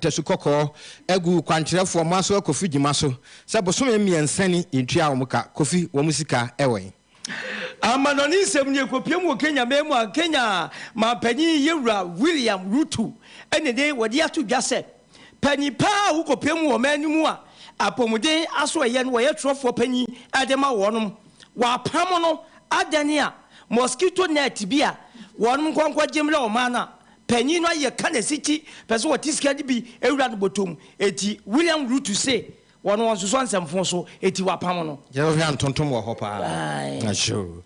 Tasu kɔkɔɔ agu kwankyerɛfoɔ mo aso Kofi Gyima so sɛ bosome mmiɛnsa ni yɛntua wɔn ka. Kofi, wɔn sika wɔ he? Amanɔne nsɛm nie, kɔpiem wɔ Kenya man mu a Kenya manpanyin Yewura William Ruto ne de wɔde ato dwa sɛ panyin paa a wokɔpiem wɔ ɔman no mu a apɔmuden asoɛyɛ no wɔyɛ twerɛfoɔ panyin de ma wɔnom wɔapam no adane a mosquito net bi a wɔnom nkɔnkɔgye mmerɛ ɔman no a panyin no ayɛ ka n'asikyi pɛ sɛ wɔte sika no bi wura no bɔtɔ mu enti William Ruto se Wɔn wɔnsosɔ nsɛmfo so, enti wɔapam no. Yɛ wohwɛ a ntontom wɔ hɔ paa. Ahyoo.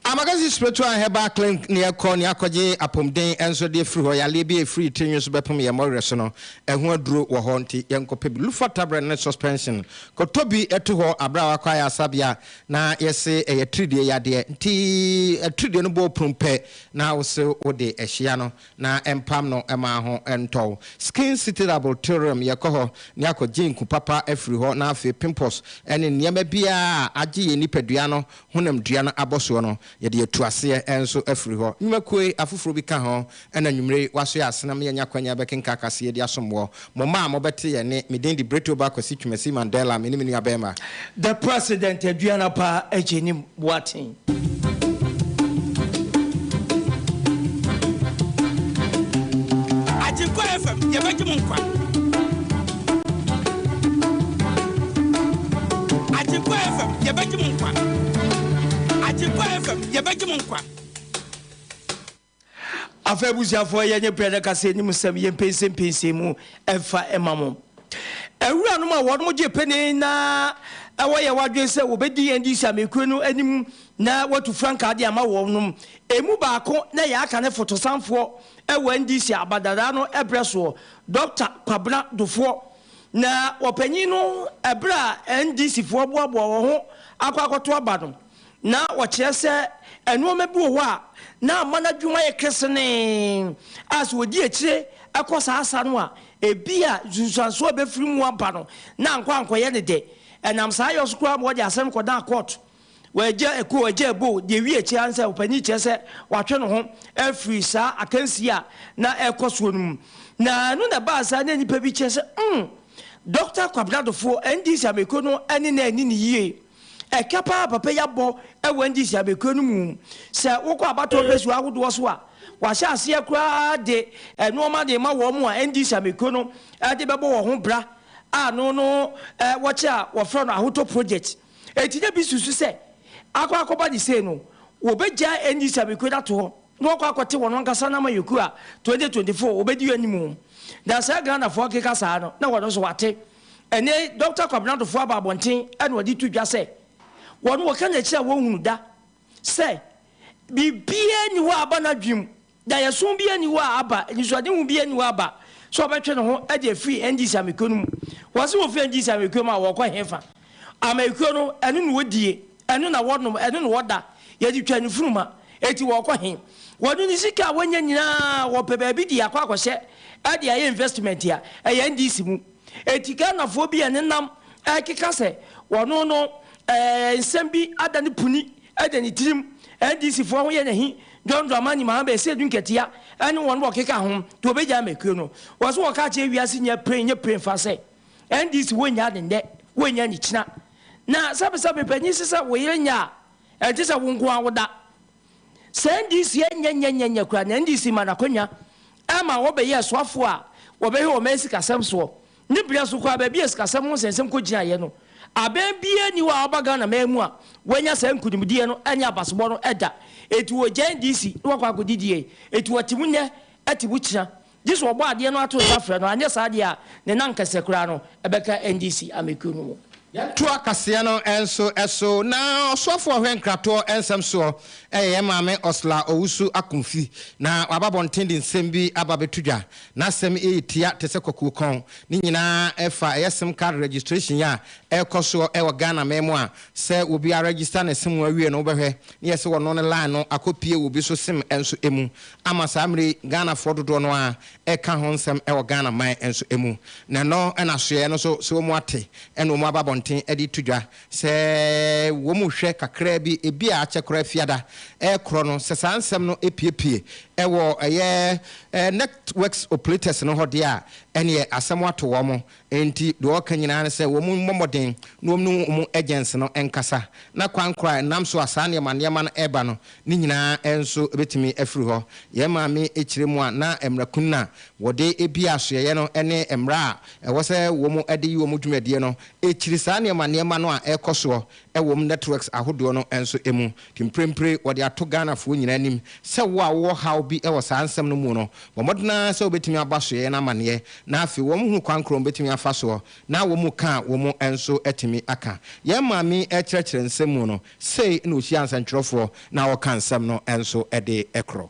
Amakasi Spiritual and Herbal Clinic ne yɛkɔ ne akɔgye apomden nso de afiri hɔ. Yareɛ bi a ɛfiri tirinwi so bɛpem yɛn mmɔwerɛ so no, ɛho aduro wɔ hɔ nti yɛnkɔpɛ bi. Lufa tablet ne suspension, kɔtɔ bi to hɔ aberɛ a wakɔ ayaresabea na yɛse ɛyɛ atiridie yadeɛ nti atiridie no bɔ prum pɛ na wose wode ahyia no na ɛmpam no mma ho ntɔ wo. Skin City Laboratorium, Yɛkɔ hɔ na yɛakɔgye nku papa afiri hɔ na afei pimples ne nneɛma biara a agye yɛn nipadua no honamdua no abɔ soɔ no, yɛde atu aseɛ nso afiri hɔ. Nnwumakuo afoforɔ bi ka ho na anwummere yi wɔaso yɛn asene ama yɛanya kwan abɛkenkan akaseɛ de asom woɔ. Mo mma a mobɛte yɛn nne, me din de Bretoba Kwasi Twumasi Mandela, me ne me nuabarima. The President Aduanapa Agyenim Boateng. Agyenkwa FM, yɛbɛgye mo nkwa. Agyenkwa FM, yɛbɛgye mo nkwa. Agyenkwa FM, yɛbɛgye mo nkwa. Afei abusuafoɔ yɛnyɛ berɛ no kasa anim nsɛm yɛ mpɛnsɛmpɛnsɛn mu ɛmfa ɛma mo. Awuranom a wɔn gye pene na ɛwɔ yɛ wadwene sɛ wɔbɛdi NDC amekuo no anim na wɔatu frankaa de ama wɔn nom emu baako na yɛ aka ne fotosanfoɔ ɛwɔ NDC abadadaa no ɛberɛ soɔ Dɔkta Kwabena Dofoɔ na ɔpanyin no ɛberɛ a NDC foɔ boaboa wɔn ho akɔ akɔto aba no Ná wɔkyerɛ sɛ nneɛma bi wɔ hɔ a na ama n'adwuma ayɛ kesenee a sɛ ɔdi akyire kɔ saa asa no a, ebia nsunsuansoɔ a ɛbɛfiri mu aba no na ankɔ ankɔyɛ ne dɛ. Ɛnam saa yɔ so koraa ma wɔde asɛm kɔdaa kɔɔto. Wɔagya ɛko, wɔagya ɛbo, deɛ ɛwie akyire ara ne sɛ ɔpanin kyerɛ sɛ watwe ne ho afiri saa akansie a na ɛrekɔ soɔ no mu. Na ɛno na ɛbaa saa na nnipa bi kyerɛ sɛ, mm, Dɔkta Kwabena Dofoɔ, NDC amekuo no ne no anni no yie. Ɛka paa papa yi abɔ wɔ NDC abɛkuo no mu. Sɛ wokɔ abatoɔ mpɛsua ahodoɔ so a, wɔahyɛ aseɛ koraa de nnoɔma de rema wɔn a NDC amekuo no de bɛbɔ wɔn ho bra a no no wɔkyɛ a wɔfrɛ no Ahotɔ Project. Enti na bi susu sɛ akɔ akɔba ne sei no, wɔbɛgyae NDC amekuo no ato hɔ na wɔakɔ akɔte wɔn ankasa no amanyɔkuo a 2024 wɔbɛdi anim. Na saa Ghanafoɔ keka saa no, na wɔn nso wɔate. Ɛnnɛ yi, Dɔkta Kwabena Duffuor aba abɔnten na ɔde to dwa sɛ wɔn wɔka n'akyi a wɔnhunu da sɛ biribiara nni hɔ a aba n'adwene mu, daeɛso biara nni hɔ a aba, anisoadehu biara nni hɔ a aba sɛ ɔbɛtwe ne ho de afiri NDC amekuo no mu. Wɔse wɔfiri NDC amekuo mu a wɔrekɔ hefa? Amekuo no, ɛno na wɔdie, ɛno na wɔnom, ɛno na wɔda, yɛde twa ne funuma, enti wɔrekɔ he? Wɔde ne sika a wɔanya nyinaa wɔpɛ baabi de akɔ akɔhyɛ de ayɛ investment a, ɛyɛ NDC mu. Enti Ghanafoɔ bi a nenam rekeka sɛ wɔno no nsɛm bi ada ne puni da ne tirim, NDC foɔ ho yɛ n'ahi, John Dramani Mahama Asiedu Nketia ne wɔn wɔkeka ho nti wɔbɛgyae amekuo no. Wɔ so wɔka kyerɛ wiase nyɛ pren nyɛ pren fa sɛ NDC wɔnnya ne nnɛ, wɔnnya ne kyina. Na sɛbesɛbe panyin se sɛ wo yere nyɛ a ɛnte sɛ wo nko ara woda. Sɛ NDC nyɛnyɛnyɛnyɛ koraa na NDC ma no akwanya ma wɔbɛyɛ asoafoɔ a wɔbɛhwɛ ɔman sikasɛm soɔ. Ne berɛ so koraa baabi a sikasɛm ho nsɛnsɛm kɔgyinaeɛ no, abɛn biara nni hɔ a ɔba Ghana man mu a wanya saa nkunimdie no ne abasobɔ no da. Enti wɔgya NDC na wɔakɔ akɔdi deɛ enti wɔte mu nnɛ te mu kyena. Gye sɛ ɔbɔ adeɛ no ato nsa frɛ no, anyɛ saa deɛ a, ne nan kɛsɛ koraa no bɛka NDC amekuo no mu. Yɛtoa kaseɛ no nso so na ɔsoafoɔ a ɔhwɛ nkratoɔ nsɛm soɔ yɛ yɛn maame Ursula Owusu Akumfi na waba abɔnten de nsɛm bi aba abɛto dwa. N'asɛm yɛ tia te sɛ kwakuo kɔn. Ne nyinaa fa ɛyɛ sim card registration yi a ɛrekɔ soɔ wɔ Ghana man mu a sɛ obi aregister ne sim awie no wobɛhwɛ ne yɛse wɔno ne line no akɔpie wɔ obi so sim nso mu. Ama saa mmerɛ yi Ghanafoɔ dodoɔ no ara reka ho nsɛm wɔ Ghana man nso mu. Na ɛno na asoɛeɛ no nso sɛ wɔn ate na wɔn aba abɔnten de reto dwa sɛ wɔn rehwɛ kakraa bi, ebi a akyɛ koraa fiada rekorɔ no, sɛ saa nsɛm no piepie wɔ ɛyɛ networks operators no hɔ deɛ a, ɛneɛ asɛm ato wɔn. Enti deɛ ɔreka nyinaa ne sɛ wɔn mmɔ mmɔden na wɔn ne wɔn agents no nkasa na kwan korɔ a ɛnam so a saa nneɛma nneɛma no reba no ne nyinaa nso bɛtumi afiri hɔ. Yɛn maame kyerɛ mu a na mmara kunini a wɔde bue asoɛeɛ no ne mmara a ɛwɔ sɛ wɔn de yi wɔn dwumadie no kyiri saa nneɛma nneɛma no a ɛrekɔ soɔ wɔ mu networks ahodoɔ no nso mu. Nti mprempren wɔde ato Ghanafoɔ nyinaa anim sɛ wo a wowɔ haw bi wɔ saa nsɛm no mu no, bɔ mmɔden ara sɛ wobɛtumi abɔ asoɛeɛ no amaneɛ na afei wɔn hunu kwan korɔ wɔbɛtumi afa soɔ na wɔn mu ka a wɔn nso atumi aka. Yɛn maame rekyerɛkyerɛ nsɛm mu no, sei na ɔhyia nsɛntwerɛfoɔ na ɔka nsɛm no nso de korɔ.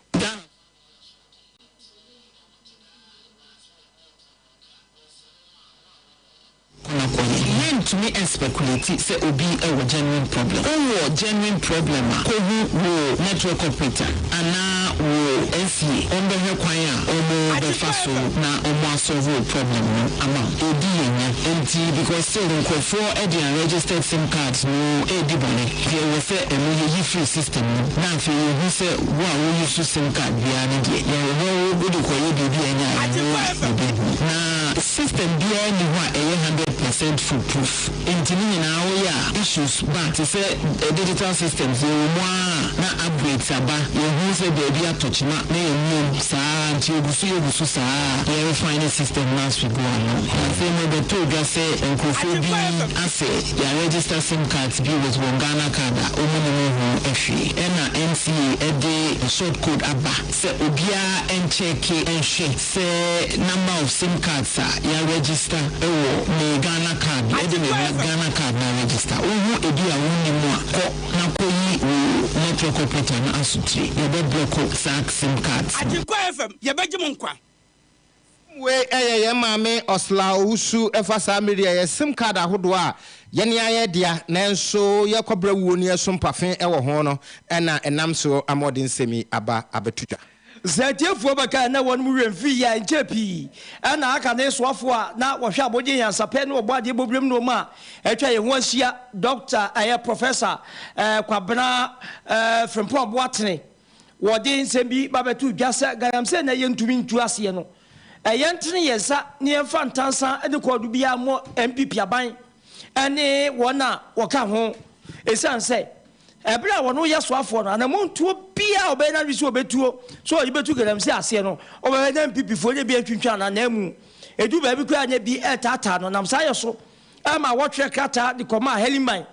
Kɔ na kɔ yɛ. Yɛntumi nspekuleti sɛ obi wɔ genuine problem. Wo wɔ genuine problem a, kɔ hu wo network operator anaa wo NCA. Wɔn bɛhwɛ kwan a wɔn bɛfa so na wɔn asɔlve wo problem no ama wo. Ɛdi yɛ nya nti because still nkorɔfoɔ de unregistered sim cards no redi bɔne. Nti ɛwɔ sɛ ɛno yɛyi firi system no mu na afei yɛhu sɛ wo a wo use sim card biara no deɛ yɛhwehwɛ wo wode kɔyɛ biribi a ɛnyɛ a yɛho a yɛbɛhu. Na System biara nni hɔ a ɛyɛ 100% fool proof nti ne nyinaa woyɛ a issues ba te sɛ digital systems yɛwɔ mu ara a na upgrades aba yɛhu sɛ baabi atɔ kyema na yɛmia mu saa ara nti yɛgu so yɛgu so saa ara yɛ refine system no as we go along. Afei no ɛbɛtɔɔ dwa sɛ nkurɔfoɔ bi asɛ yɛ register sim cards bi with wɔn Ghana card a wɔn nnim ho hwee ɛna NCA de short code aba sɛ obiara nkyɛke nhwɛ Sɛ number of sim cards a ya register wɔ ne Ghana card yɛde ne Ghana card no aregister. Wo ho ebi a wo nni mu a, kɔ na kɔ yi wo network operator no asotire. Yɛbɛ blocko saa sim cards no. Agyenkwa FM, yɛbɛgye mo nkwa. Wei yɛ yɛn maame Ɔsla Owusu ɛfa saa mmere yi a yɛ sim card ahodoɔ a yɛne ayɛ dea nanso yɛkɔ brɛ wuo ne yɛso mpafe wɔ ho no na ɛnam so ama ɔde nsɛm yi aba abɛto dwa. Sɛ atiefoɔ bɛkae a, na wɔn werɛ mfiri yɛ a ɛnkyɛɛ pii na aka ne soafoɔ a na wɔhwɛ abɔdeɛ nyansapɛ ne ɔbɔadeɛ bɔberɛm nnoɔma a atwa yɛn ho ahyia, Dɔkta ɛyɛ Professor Kwabena Frimpong Boatene. Wɔde nsɛm bi ba bɛtoo dwa sɛ galamsey na yɛntumi ntu aseɛ no, yɛntene yɛn nsa na yɛmfa ntansa ne kɔɔdo biara mmɔ NPP aban ne wɔn a wɔka ho ɛsiane sɛ Ɛberɛ a wɔn yɛ soafoɔ no, anamontuo biara a ɔbɛyɛ n'adwene sɛ ɔbɛtuo, sɛ ɔde bɛtu galamsey aseɛ no, ɔbɛhwɛ na NPPfoɔ no bi atwintwan n'ananmu. Ɛduru baabi koraa a na bi retaataa no. Nam saa yɛ so ma wɔtwerɛ krataa de kɔmaa Heliman,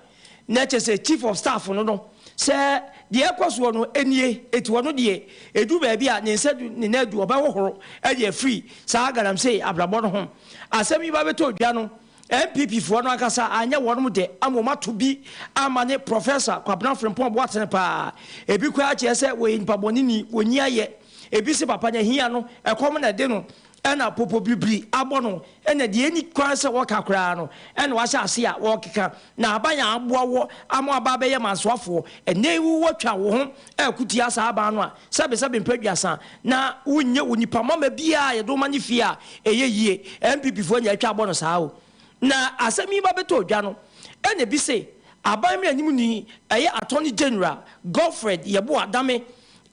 na kyerɛ sɛ Chief of Staff no no, sɛ deɛ ɛrekɔ soɔ no nie, enti ɔno deɛ ɛduru baabi a ne nsa du ne nan du, ɔbɛhohoro de afiri saa galamsey abrabɔ no ho. Asɛm yi ba bɛtɔɔ dwa no, NPP foɔ no ankasa anyɛ wɔnom dɛ ama wɔn ato bi ama ne Professor Kwabena Frimpong Boateng paa. Ebi koraa kyerɛ sɛ wɔyɛ nipa bɔne ni, wɔnyi ayɛ. Ebi se papa no ahia no, ɛkɔm na ɛde no, ɛna popo biribiri abɔ no, ɛna deɛ ɛnni kwan sɛ wɔka koraa no ɛna wahyɛ ase a wɔrekeka. Na aban a aboa woɔ ama waba abɛyɛ mansoafoɔ, ɛnnɛ yi wo watwa wo ho ɛreko tia saa aban no a, Sɛbesɛbe mpɛ aduasa na wo nyɛ onipa mama biaa a yɛde wo ma ne fie a ɛyɛ yie. NPP foɔ nyɛ atwa abɔ no saa o. Na asɛm yi ba bɛtɔ dwa no ɛna bi se aban mmaranimni ɛyɛ Attorney General Godfred Yeboah Dame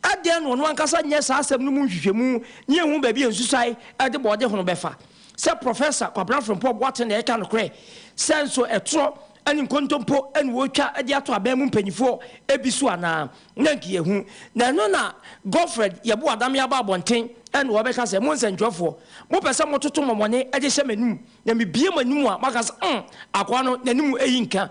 adɛn na ɔno ankasa nyɛ saa asɛm no mu nhwehwɛmu na yɛnhu baabi a nsusuae ɛde bɔɔde hono bɛfa sɛ Professor Kwabena Frimpong Boateng na ɛka nokorɛ sɛ nso ɛtorɔ ne nkontompo na wɔretwa de ato aban mu mpanyifoɔ bi so anaa. Na nka yɛhu. Na ɛno na Godfred Yeboah Dame aba abɔnten na ɔrebɛka sɛ, Mo nsɛntwerɛfoɔ, mopɛ sɛ mototo mɔmɔne de hyɛ m'anom, na mebue m'anom a, moaka sɛ, 'Umm, akoa no, n'anom ayi nka.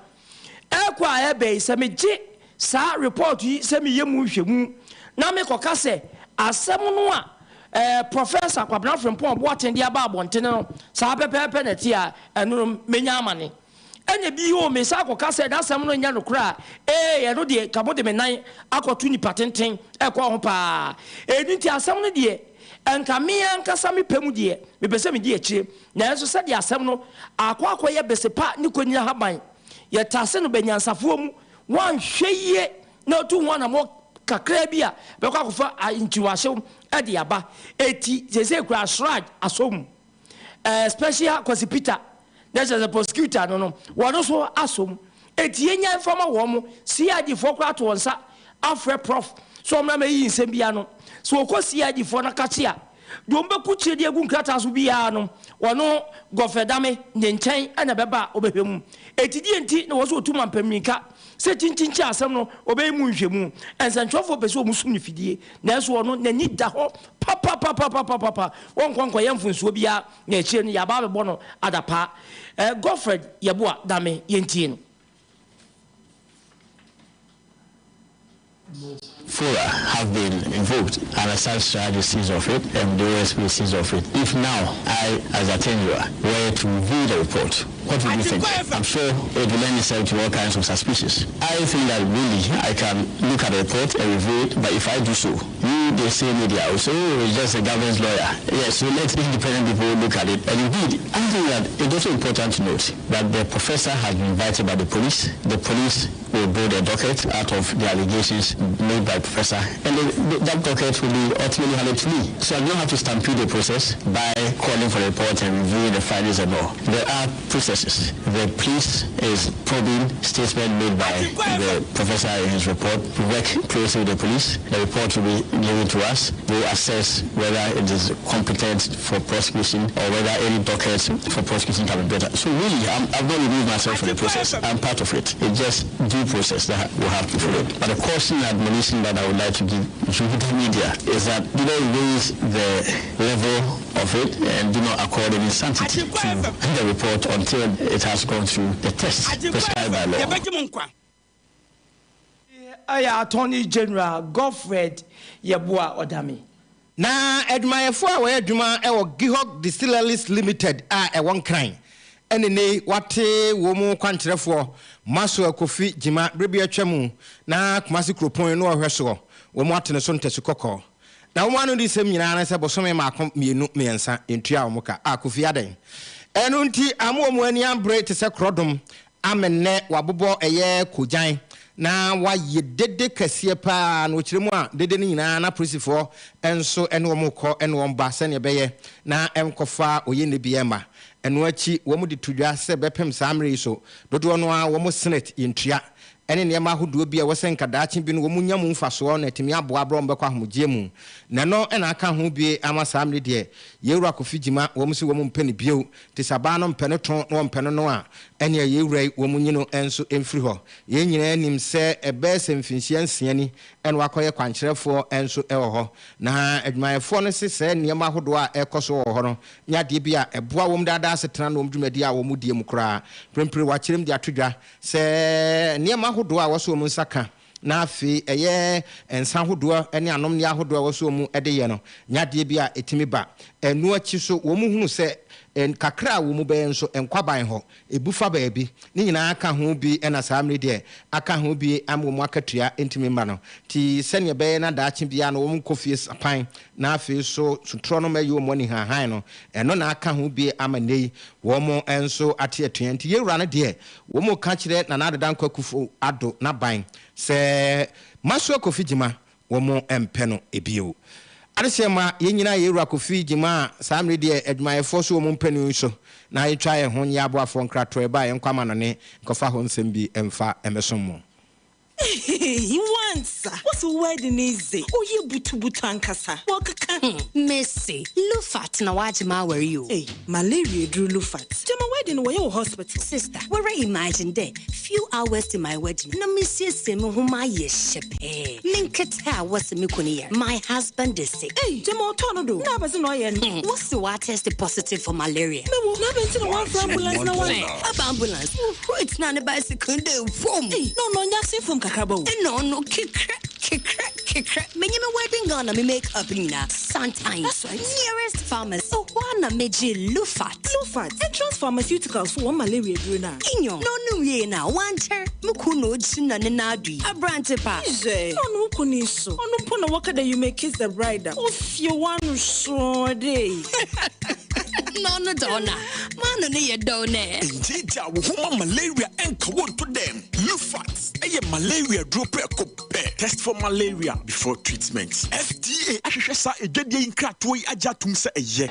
Ɛrekɔ a ɛreba yi, sɛ megye saa report yi sɛ meyɛ mu nhwɛmu na mekɔka sɛ asɛm no a eh, Professor Kwabena Frimpong Boateng de aba abɔntene no, saa pɛpɛɛpɛ na ɛte a, ɛno no, mɛnya amane. Ɛna bi oo me san kɔka sɛ n'asɛm no nyɛ nokorɛ a, ee ɛno deɛ nka mode me nan akɔto nipa tenten ɛkɔɔ ho paa. Ɛno nti asɛm no deɛ nka me ankasa me pɛ mu deɛ mepɛ sɛ medi akyire. Nanso sɛdeɛ asɛm no akɔ akɔyɛ bese pa ne kɔnyina haban, yɛtase no bɛ nyansafoɔ mu, woanhwɛ yie na wotu ho anammɔn kakraa bi a, bɛkɔ akɔfa nkyiriwahyew de aba. Enti seesei koraa Shraj asɔ mu. Eh, special Kwasi Peter, na kyerɛ sɛ prosecutor no no, wɔn nso asɔ mu. Enti yɛnya mfa ma wɔn. CID foɔ koraa ato wɔn nsa afrɛ Prof. sɛ ɔmmra mmɛyiyi nsɛm bi ano. Sɛ ɔkɔ CID foɔ no akakye a, deɛ wɔbɛkukyire de agu nkrataa so biara no, ɔno Godfred Dame ne nkyɛn na ɛbɛba a ɔbɛhwɛ mu. Enti deɛ nti na ɛwɔ sɛ ɔtu mampammirika sɛ kyinkyinkyin asɛm no ɔbɛyɛ mu nhwɛmu? Nsɛntwerɛfoɔ pɛ sɛ wɔsum no fidie, nanso ɔno n'ani da hɔ papapapapapapa, ɔnkɔ nkɔyɛ mfomsoɔ biara na akyire no yɛaba abɛbɔ no adapaa. Godfred Yeboah Dame, yɛntie no. Fora have been invoked and as such charge sees of it and the OSP sees of it. If now I, as Attenborough, were to review the report, what would you think? I'm sure it will lend itself to all kinds of suspicions. I think that really I can look at the report and review it, but if I do so, you, the same media, will say, oh, it's just a government's lawyer. Yes, so let independent people look at it. And indeed, I think that it's also important to note that the professor has been invited by the police. The police will build a docket out of the allegations made by professor, and the, that docket will be ultimately handed to me. So I don't have to stampede the process by calling for a report and reviewing the findings and all. There are processes. The police is probing statement made by the professor in his report. We work closely with the police. The report will be given to us. We will assess whether it is competent for prosecution or whether any docket for prosecution can be better. So really, I'm, I've not removed myself from the process. I'm part of it. It's just due process that we have to follow. But the caution and admonition that I would like to give to the media is that do not raise the level of it and do not accord any sanctity to the report until it has gone through the test prescribed by law. Ɛyɛ Attorney General Godfred Yeboah Odame. Na adwumayɛfoɔ a wɔyɛ adwuma wɔ Gihog Distilleries Limited a ɛwɔ Nkran ne nnɛ yi wɔate wɔn mu kwankyerɛfoɔ Maxwell Kofi Gyimah berɛ bi atwa mu na Kumasi kuropɔn no ɔhwɛ soɔ wɔn ate ne so ntasu kɔkɔɔ. Na wɔn ano disɛm nyinaa ne sɛ bosome mmaako mmienu mmiɛnsa yɛntua wɔn ka. Ah Kofi adɛn? Ɛno nti ama wɔn ani abere te sɛ korɔdom Ame nnɛ wɔabobɔ ɛyɛ kogyan na wɔayɛ dede kɛseɛ pa ara, na wɔkyerɛ mu a, dede no nyinaa na apolisifoɔ nso ne wɔn rekɔ ne wɔn ba sɛdeɛ ɛbɛyɛ na ɛnkɔfa oye bi mma. Ɛno akyi wɔde to dwa sɛ bɛpem saa mmerɛ yi so, dodoɔ no ara wɔn senate yɛntua ne nneɛma ahodoɔ bi a ɛwɔ sɛ nka daakye bi no wɔn nya mu mfasoɔ na atumi aboa berɛ a wɔn bɛkɔ ahomegyeɛ mu. Na ɛno na aka ho bie ama saa mmerɛ deɛ Yɛwura Kofi Gyima wɔn se wɔn mpɛ no bio. Nti sɛ abaa no mpɛ no to na wɔmpɛ no no a, ɛnneɛ yɛn wura yi wɔn nyi no nso mfiri hɔ. Yɛn nyinaa nim sɛ ɛbɛyɛ sɛ mfinhyia nsia ni na wakɔyɛ kwankyerɛfoɔ nso wɔ hɔ. Na adwumayɛfoɔ no se sɛɛ nneɛma ahodoɔ a ɛrekɔ so wɔ hɔ no nyɛ adeɛ bi a ɛboa wɔn daadaa asetena ne wɔn dwumadie a wɔdie mu koraa. Mprempren wɔakyerɛm de ato dwa sɛ nneɛma ahodoɔ a wɔsɔ wɔn nsa ka na afei ɛyɛ nsa ahodoɔ ne anomneɛ ahodoɔ a wɔsɔ wɔn de yɛ no nyɛ adeɛ bi a ɛtumi ba. Ɛno akyi nso wɔhunu sɛ kakra a wɔn bɛyɛ nso nkwaban hɔ, ɛbu fa baabi. Ne nyinaa ka ho bi na saa mmerɛ yi deɛ aka ho bi ama wɔn akatua ntumi mma no. Nti sɛdeɛ ɛbɛyɛ na daakye biara no wɔnkɔ fie sapan na afei nso sotorɔ no mmɛyɛ wɔn anihanhan no, ɛno na aka ho bi ama nnɛ yi wɔn nso ate atua. Nti yɛn wura no deɛ wɔka kyerɛ Nana Addo Dankwa Akufo Addo n'aban sɛ Maxwell Kofi Gyimah wɔn mpɛ no bio. Adehyeɛ mma yɛn nyinaa yɛn wura Kofi Gyimah a saa mmerɛ yi deɛ adwumayɛfoɔ so wɔn mpɛ no yi so na yɛtwa yɛn ho nyɛ aboafoɔ nkratoɔ ɛba a yɛnkɔ amanɔne nkɔfa hɔ nsɛm bi mfa mmɛsom mo. Eii wansa wose wo wedding yi dze ɔyɛ butubutu ankasa wɔkeka. Hmm mese Lufat na wagye m'awar yi o. Ei malaria eduru Lufat gyama wedding no wɔyɛ wɔ hospital. Sister woara imagine dɛ few hours to my wedding na mesiesie me ho mayɛ hyɛpɛɛ me nketse a wɔse me kun yar my husband is sick. Ei gyama ɔtɔɔ no do na abɛdze na ɔyɛ no. Hmm wɔse ɔatest positive for malaria. Mewo na abɛn ntsi na wɔammfrɛ ambulance na wɔan. Aba ambulance wohuro tsenaa ne bicycle no dɛ vwoom. Ei na ɔno ɔnnyɛ asen fam kakraba o. Nna ɔno kekrɛ kekrɛ kekrɛ menye me wedding gown na me make up nyina santan That's right. nearest pharmacy hɔ ara na megyee Lufat. Lufat, Entrance Pharmaceuticals fo wɔn malaria eduro no a. Nyew, na ɔnom wiei no a ɔannkyɛr mo kun na ogyina ne nan do yi, aberantse pa. Hwɛ, na ɔno wo kun yi so, ɔno mpo na wɔka dɛ you may kiss the bride a, ofie w'ano srɔɔ dɛ. Na ɔno dze ɔno a, m'ano no yɛ dɛw nɛ. Ngyeegyaa wo ho ma malaria nka wo nto dɛm. Lufat yɛ malaria duro prɛko pɛ. Test for malaria before treatment. FDA ahwehwɛ saa adwadie yi nkratoɔ yi agye atom sɛ ɛyɛ.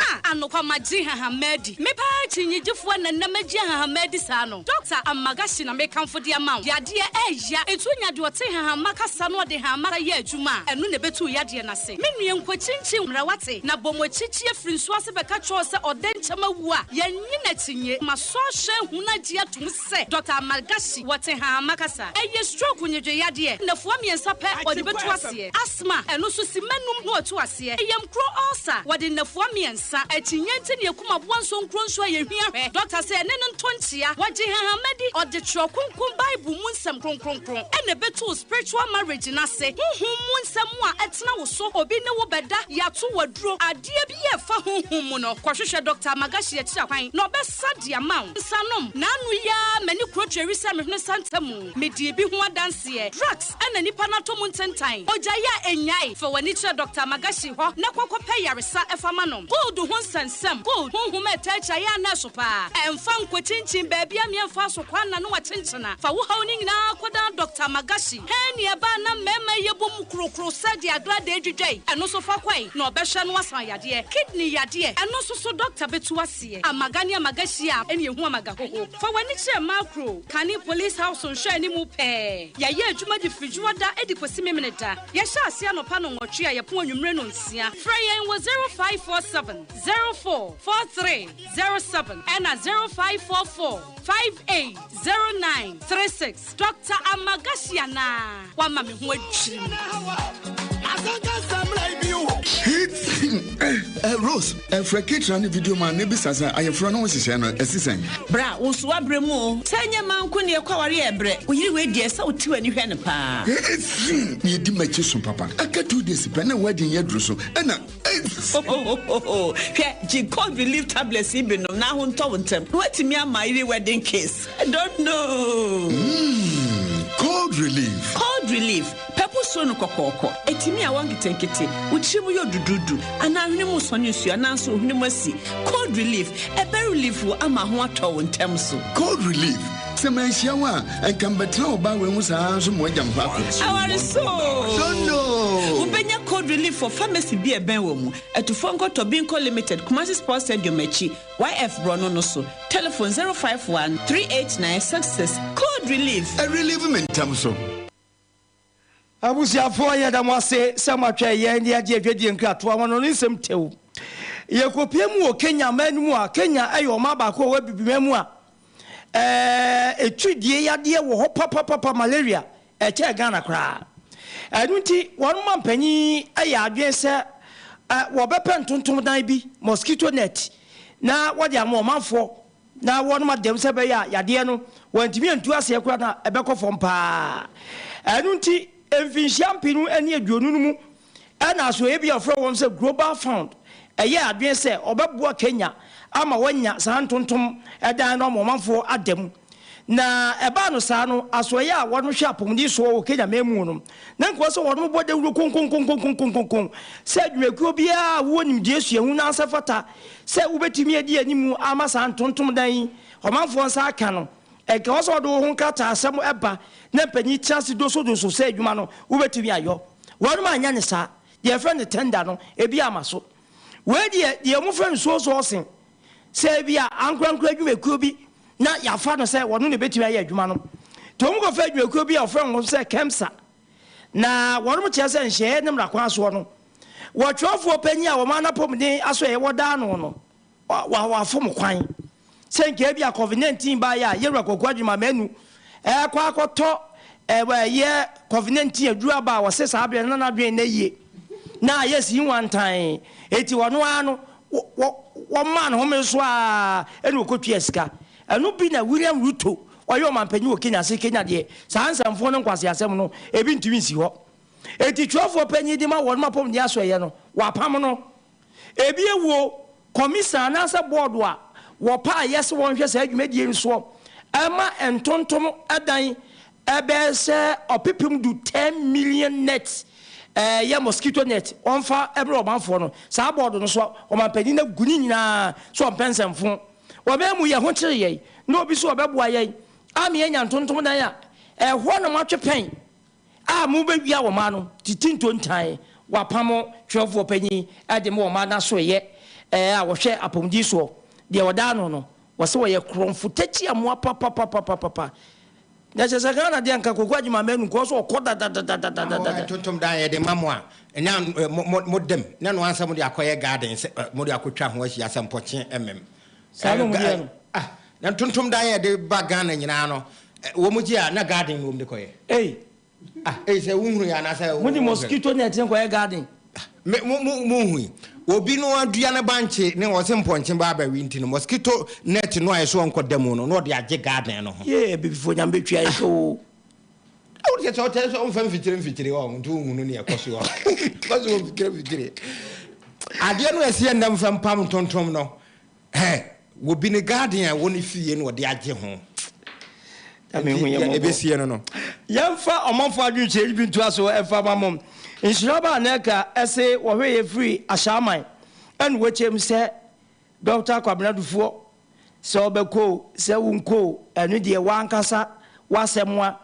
Ah! Nokwa magye nhahamma adi. Me paa akyinnyegyefoɔ na nnɛ magye nhahamma adi saa no. Dɔkta Amagashi na mekamfo de ama wo. Yadeɛ ɛɛya. Nti wonya deɛ ɔte nhahamma kasa na ɔde nhahamma yɛ adwuma a, ɛno na ɛbɛtu wo yadeɛ no ase. Me nua nkɔkyinkyin mmra wate, na bɔ mo akyikyi afiri nsuo ase bɛka kyerɛ wo sɛ ɔdɛ nkyɛm awu a, yɛnnye no akyinnye. Masɔ ahwɛ ahunu agye atom sɛ Dɔkta Amagashi wɔte nhahamma kasa. Ɛyɛ stroke nnyegye yadeɛ. Nnafua mmiɛnsa pɛ ɔde bɛtu aseɛ. Asthma, ɛno nso simma num na watu aseɛ. Yamkuro ulcer, wɔde nnafua mmiɛnsa. Akyinnye nti na yɛkum aboa nsonkuro nso a yɛhwia hwɛ. Dɔkta sɛ ɛne no nto nkyea. Wɔgye nhahamma di. Ɔde Twerɛ Kronkron Bible mu nsɛm kronkronkron na ɛbɛtu wo spiritual marriage no ase. Honhom mu nsɛm a ɛtena wo so, obi ne wo bɛda, yɛato wo aduro, adeɛ bi a ɛfa honhom mu no, kɔhwehwɛ Dɔkta Magashi akyiri akwan na ɔbɛsa de ama wo. Nsanom, N'ano yi ara m'ani kuro tweri sɛ me hwene santa mu. Medii bi ho adanseɛ. Drugs na nipa no atɔ mu ntentan. Ogyae a ɛnnyae. Fa w'ani kyerɛ Dɔkta Magashi hɔ na kɔ kɔpɛ yaresa fa ma no. Gold ho nsɛnsɛm, Gold, honhom a ɛtaa akyi ayɛ a na ɛso paa. Ɛmfa nkɔkyinkyin baabi a meɛmfa so kwan na ne wakyenkyena. Fa wo haw no nyinaa kɔdan Dɔkta Magashi. Hɛn nea ɛbaa na mmarima yi yɛbɔ mu krokro sɛ deɛ agradaa dwidwa yi, ɛno nso fa kɔe na ɔbɛhwɛ na wasan yadeɛ. Kidney yadeɛ, ɛno nso so dɔkta bɛtu aseɛ. Amaga ne amaga hyia a, ɛne ɛhu amaga hoho. Fa w'ani kyerɛ Makro, Kane Police House nhwɛanimu pɛɛ. Yɛyɛ adwuma de firi Dwoɔda de kɔsi Memeneda. Yɛhyɛ aseɛ anɔpa nnɔnwɔtwe a yɛpɔn anwummere nnɔnsia. Frɛ yɛn wɔ 0547 04 43 07 ɛna 0544 58 09 36. Dɔkta Amagashi anaa? Wama me ho adwiri me. Eh, Rose, frɛ Ketra ne video ma na bisa sɛ ayeforo no ho nhyehyɛe no asi sɛn. Bra, wo nso w'abrɛ mu o. Sɛ ɛnyɛ mmaa nko na yɛkɔ aware a ɛbrɛ. Wo yere wei deɛ sɛ wote w'ani hwɛ no paa. Efi! Na edi m'akyi so papa. Aka 2 days pɛ na wedding yi aduru so. Ɛna Hohohoho! Hwɛ, gye cold relief tablets yi bi nom na ho ntɔ wo ntɛm. Na woatumi ama yere wedding kiss. I don't know. Mm, cold relief. Cold relief, pɛpo suro no kɔkɔɔkɔ. Etumi awɔ nketenkete, wo tiri mu yɛ duduudu, anaa hwene mu sɔne nsuo anaa nso wo hwene mu asi. Cold relief, ɛbɛ relief wo ama ho atɔ wo ntɛm so. Cold relief, sɛ manhyia wo a, ɛnka mbɛtena ɔbaa wei ho saa nso ma wagya me hɔ akɔ. Aware so. Don't know. Wobɛnya cold relief wɔ pharmacy bi a ɛbɛn wɔ mu. Atufoɔ nkɔtɔ Binko Limited, Kumasi Sports Stadium akyi, YF borɔno no so. Telephone 051 389 66. Cold relief. Ɛrelieve me ntɛm so. Abusuafoɔ, yɛda mo ase sɛ moatwɛn yɛn de agye adwadie nkratoa wɔn no ne nsɛm tew. Yɛkɔpie mu wɔ Kenya man no mu a, Kenya yɛ ɔman baako a ɛwɔ Abibiman mu a ɛtwidie yadeɛ wɔ hɔ papapapa, malaria ɛkyɛɛ Ghana koraa. Ɛno nti wɔn mampanyin yɛ adwene sɛ wɔbɛpɛ ntontom dan bi, mosquito net, na wɔde ama ɔmanfoɔ na wɔnom adam sɛ ɛbɛyɛ a yadeɛ no wɔantumi antu aseɛ koraa na ɛbɛkɔ fam paa. Ɛno nti mfinhyia 2020 no mu ɛna asoɛeɛ bi a wɔfrɛ wɔn sɛ Global Fund ɛyɛ adwene sɛ ɔbɛboa Kenya ama wɔanya saa ntontom dan no ama ɔmanfoɔ ada mu. Na ɛbaa no saa no, asoɛeɛ a wɔhwɛ apɔmuden soɔ wɔ Kenya man mu no, na nka sɛ wɔn bɔ dawuro konkonkonkonkonkonkon sɛ adwumakuo biara a wowɔ nimdeɛ, suahu na asɛ fata sɛ wobɛtumi adi anim ama saa ntontom dan yi ɔmanfoɔ nsa aka no, ɛnka wɔ sɛ wɔde wo ho nkrataa asɛm ɛba na mpanyin tena ase dosodoso sɛ adwuma no wobɛtumi ayɔ. Wɔnom anyɛ ne saa. Deɛ yɛfrɛ no tender no, ebi ama so. Wei deɛ, deɛ wɔfrɛ no sole sourcing, sɛ ebi a ankorankora adwumakuo bi na yɛafa no sɛ wɔno na ebɛtumi ayɛ adwuma no. Nti wɔn kɔfa adwumakuo bi a wɔfrɛ wɔn sɛ KEMSA, na wɔnom kyerɛ sɛ nhyɛeɛ ne mmara kwan soɔ no, wɔtwerɛfoɔ panyin a wɔn anapɔmuden asoɛeɛ wɔdaa no, wafom kwan sɛ nka ebi a COVID-19 baeɛ a yɛwura Kwaku Adwuma Manu ɛkɔ akɔtɔ ɛyɛ COVID-19 aduru aba a wɔse saa berɛ no na n'adwene na yie na ayɛ si nwantan, eti wɔno ara no wɔmaa ne home so a ɛna wɔkɔtua sika. Ɛno bi na William Ruto ɔyɛ ɔmanpanyin wɔ Kenya se Kenya deɛ, saa nsɛmfoɔ no nkwaseasɛm no ebi ntumi nsi hɔ. Eti twerɛfoɔ panyin de ma wɔn apɔmuden asoɛyɛ no, wapam no. Ebi ewuo kɔmisa anaasɛ board a wɔpa a yɛsɛ wɔnhwɛ saa dwumadie no soɔ ɛma ntontom ɛdan ɛbɛyɛ sɛ 10,000, 10 million net, ɛyɛ mosquito net, wɔmfa ɛbrɛ ɔmanfoɔ no. Saa board no so ɔmanpanyin no agu ne nyinaa so ɔmpɛ nsɛmfo. Wɔbɛn mu yɛ ho kyerɛ yɛn na obi so ɔbɛboa yɛn ama yɛanya ntontom dan a ɛhɔ na moatwe pɛn a mobɛwia wɔ ma no titi ntontan. Wapam twerɛfoɔ panyin de ma wɔn anaso ɛyɛ. a wɔhwɛ apɔmuden soɔ, deɛ ɔda ano no, wɔse wɔyɛ korɔmfo takyi amoa papapapapapa. Na kyerɛ sɛ Ghana deɛ nka Kwaku Agyemang Manu nka ɔsɛ ɔkɔ dadadadadadada. Ntontom dan yɛde ma mo a, ɛnyɛ mo mo dam na ɛno ansa mode akɔyɛ garden sɛ mode akɔtwa ho ahyia sɛ mpɔkye mmem. Saa na wɔn yɛ no. Ah, na ntontom dan yɛde ba Ghana nyinaa no, wɔn gye a na garden na wɔn de kɔyɛ. Ei. Ah, ei sɛ wohunu yɛ anaasɛ. Mo de mosquito net no kɔyɛ garden. Me mo mo mo hui. Obi no adua ne bankye ne ɔse mpɔnkye ba abɛwe nti no mosquito net no a ɛso ɔnkɔ da mu no na ɔde agye garden no ho. Yee abibifoɔ Nyame bɛtua yɛ ka oo. Wo deɛ sɛ ɔkyɛ sɛ ɔmfa mfikyire mfikyire hɔ nti wohunu ne ɛkɔ so hɔ kɔ so wɔ mfikyire mfikyire adeɛ no ɛsi ɛnna mfa mpam ntontom no hɛ wɔ bi ne garden a ɛwɔ ne fie na ɔde agye ho ɛbɛsie no no. Yɛmfa ɔmanfoɔ adwenkyerɛ yi bi ntoa so mfa ma mo. Nhyira ba a na ɛka ɛse wɔhwɛ yɛ firi Ashaiman ɛna wɔkyɛm sɛ Dɔkta Kwabena Dufoɔ Sɛ wobɛkɔ o, sɛ wonkɔ o, ɛno deɛ w'ankasa w'asɛm a.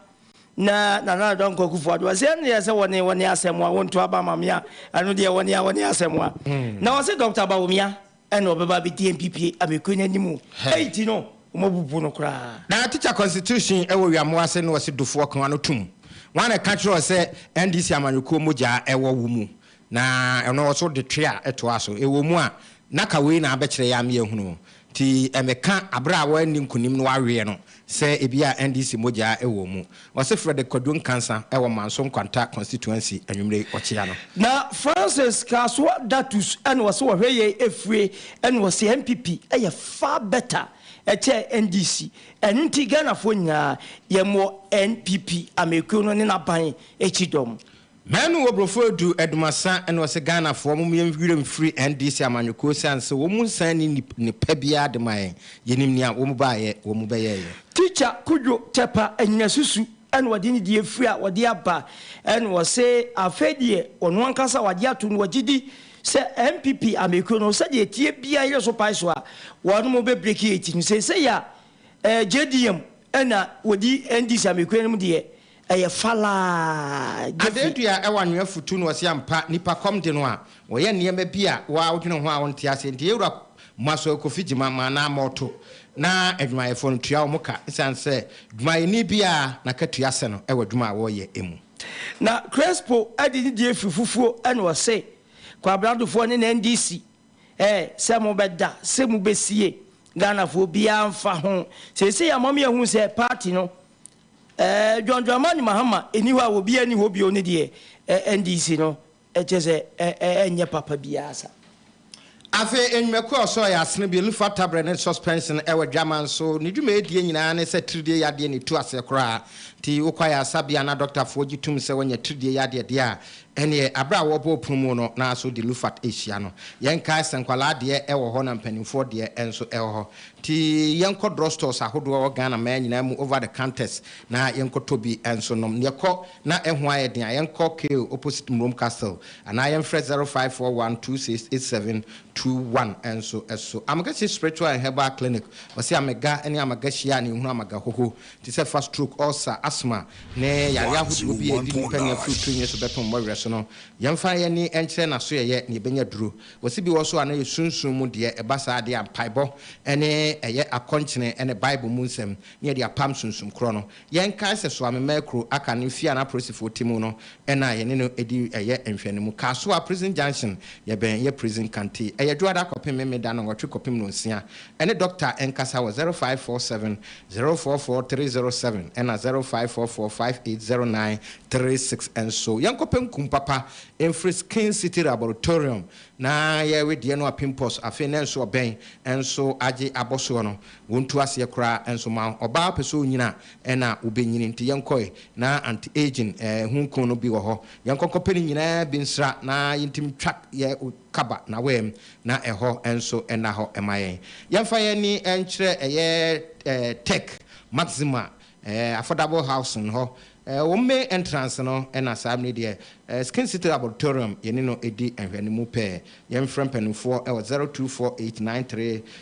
Na Nana Addo Dankwa Akufo Addo ɔse ɛno deɛ sɛ wɔne wɔne asɛm a wonto aba ma me a, ɛno deɛ wɔne a wɔne asɛm a. Na ɔse Dɔkta Bawumia ɛna ɔbɛba abɛdi NPP amekuo no anim o. Ei ti no wɔabubu no koraa. Na teacher constitution wɔ wiamoa ase na ɔse Dufoɔ ka w'ano tom. Wan na ɛka kyerɛ wo sɛ NDC amanyɔkuo mogyaa ɛwɔ wo mu? Na ɛno ɔso de twe a ɛtoa so. Ɛwɔ mu a, na ka wei na abɛkyerɛ yɛ ama yɛahunu. Nti ɛmeka aberɛ a wɔanni nkunim no aweɛ no sɛ ebia NDC mogyaa wɔ mu. Ɔse Frederick Kwadwo Nkansah wɔ Manso Nkwanta constituency anwummerɛ yi ɔkyea no. Na Francis Kasoa Datus na ɔse wɔhwɛ yɛn efire na ɔse NPP yɛ far better kyɛn NDC ɛno nti Ghanafoɔ nyinaa yɛmmɔ NPP amekuo no ne n'aban akyi dɔm. Manu Obrofo Adu Adumasa na ɔse Ghanafoɔ mom yɛn werɛ mfiri NDC amanyɔkuo siane sɛ wɔn nsan nni nnepa biara de ma yɛn, yɛnim nea wɔn baeɛ wɔn bɛyɛeɛ. Teacher Kojo Tepa Anyinasusu na ɔde ne deɛ firi a ɔde aba na ɔse afei deɛ ɔno ankasa wagye ato no ɔgye di sɛ NPP amekuo no sɛdeɛ ɛteɛ biara yere so pae so a wɔnom bɛ breaki eight no seisei a JDM na wɔdi NDC amekuo no mu deɛ Ɛyɛ falaa Jeffrey. Adeedua ɛwɔ anwea futu na ɔse ampa nipa kɔm de no a ɔyɛ nneɛma bi a woa wodwene ho a wonte aseɛ nti yɛwura Moasoɛ Kofi Gyima ma na mɔto na adwumayɛfoɔ no tua wɔn ka esiane sɛ dwumayɛni biara nakatua sɛ no ɛwɔ adwuma a wɔyɛ mu. Na Crespo de ne deɛ firi fufuo ɛna ɔse Kwabradofoɔ ne na NDC eh sɛ mo bɛda sɛ mo bɛsie Ghanafoɔ biara nfa ho seesei ama me ahu sɛ party no Eh John Dramani Mahama ɛni hɔ a obiara nni hɔ bio no deɛ eh NDC no kyerɛ sɛ eh ɛnyɛ papa biara sa. Afei nnwumakuo a ɔsɔɔ yɛ asene bio Lufa Tabrɛ ne Suspension wɔ Adwaman so. Ne dwumaedie nyinaa ne sɛ tiridie yadeɛ na ɛtu aseɛ koraa. Nti wokɔ ayaresabea na dɔktafoɔ gye tom sɛ woanya tiridie yadeɛ deɛ a, ɛnneɛ aberɛ a wɔrebɔ wo pono mu no na so de Lufat rehyia no. Yɛnkae sɛ nkwadaa deɛ wɔ hɔ na mpanimfoɔ deɛ nso wɔ hɔ. Nti yɛnkɔ drug stores ahodoɔ a ɛwɔ Ghana man nyinaa mu over the counters na yɛnkɔtɔ bi nso nom. Neɛ kɔ na ɛho ayɛ den a yɛnkɔ Kale opposite Mmrom Castle anaa yɛmfrɛ 0541 268721 nso so. Amagasi Spiritual and Herbal Clinic, wɔse amega ne amaga hyia a na yɛhunu amaga hoho te sɛ fa stroke, ulcer, asthma ne yareɛ ahodoɔ bi a ɛdi nnipa ni afiri tiri nwi so bɛpem mmɔwerɛ so no. Yɛmfa yɛn ani nkyerɛ n'asoɛeɛ na yɛbɛnya duro. Wɔse bi wɔ so a na yɛ sunsum mu deɛ, ɛba saa deɛ a mpaebɔ ne ɛyɛ akɔnkyene ne Bible mu nsɛm ne yɛde apam sunsum korɔ no. Yɛnkae sɛ Soame Mɛkro aka ne fie a na apolisifoɔ te mu no na yɛne no di ɛyɛ nhwɛanimu. Kasoa Prison Junction yɛbɛn yɛ prison kante. Ɛyɛ Dwoada kɔpem Memeda nnɔnwɔtwe kɔpem nnɔnsia. Ɛne Dɔkta nkasa wɔ 0547 044 307 ɛna 0544 580936 nso. Yɛnkɔpɛ nkum papa mfiri Skin City Laboratorium Na yɛ wedeɛ no a pimples afei na nso ɔbɛn nso agye abɔ soɔ no wɔntu aseɛ koraa nso ma wo. Ɔbaa pɛ sɛ ɔnyini a ɛna wobɛnyini nti yɛnkɔe na anti aging eh ho nku no bi wɔ hɔ yɛnkɔ nkɔpɛ ne nyinaa bi nsra na yɛntumi ntwa yɛ kaba na wɛm na ɛhɔ nso ɛnna hɔ ma yɛn. Yɛmfa yɛn ani nkyerɛ ɛyɛ eh tech maxima eh affordable housing hɔ. Wɔn main entrance no ɛna saa mmere deɛ Skin City Laboratorium yɛne no ɛdi nhwɛnimu pɛɛ. Yɛmfrɛ mpanimfoɔ ɛwɔ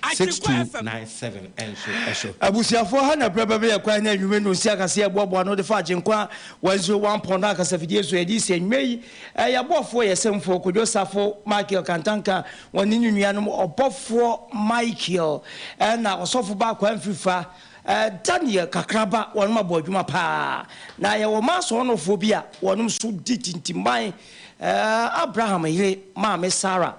0248936297 ɛnso ɛso. Abusuafoɔ, ha na berɛ bɛbɛyɛ kwan na anwummerɛ no ɔsi akaseɛ ɛboaboa no de fa Agyenkwa 101.9 kasafidie so. Yɛde si anwummerɛ yi yɛabɔfoɔ yɛ sɛmfoɔ Kodwo Safo Michael Kantanka, wɔne ne nuanom ɔbɔfoɔ Michael ɛna ɔsɔfo ba Kwamfirifa Daniel Kakraba. Wɔnom abɔ adwuma paa, na yɛwɔ ma asɔɔnɔfoɔ bi a wɔnom nso di tintimban, Abraham yere maame Sarah.